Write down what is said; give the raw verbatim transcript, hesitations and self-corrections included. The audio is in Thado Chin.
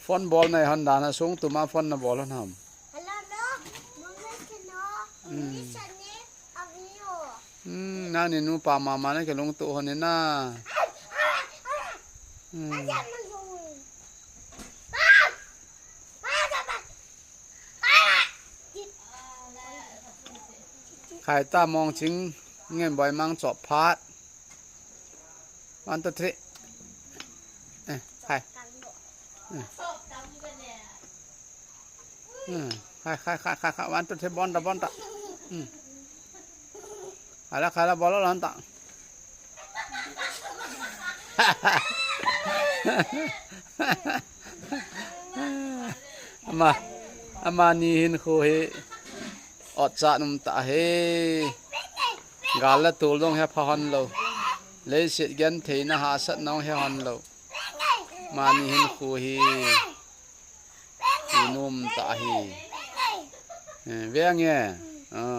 Phone bol nei hon dan a sung tuma phone na bol hon ham. Hello, no. Mungkin kena. Hmm. Ini sana. Avio. Hmm, nani nupa mama na kelungtup hon na. Hmm. Khai ta Mongching, Ngenboi mang chop phat. One, two, three. Eh, khai. Eh. Hmm. Khai, khai, khai, khai, khai. One, two, three. Bon ta, bon ta. Hmm. Khai la, khai la, bol la, lon ta. Ama, amani hinkho hi otcha um tah e. Gal le tol jong hepha hon lou. Leiset gentheina hahsatna jong he hon lou. Amani hinkho hi. Inom tah e. Eh, veng e. Ah.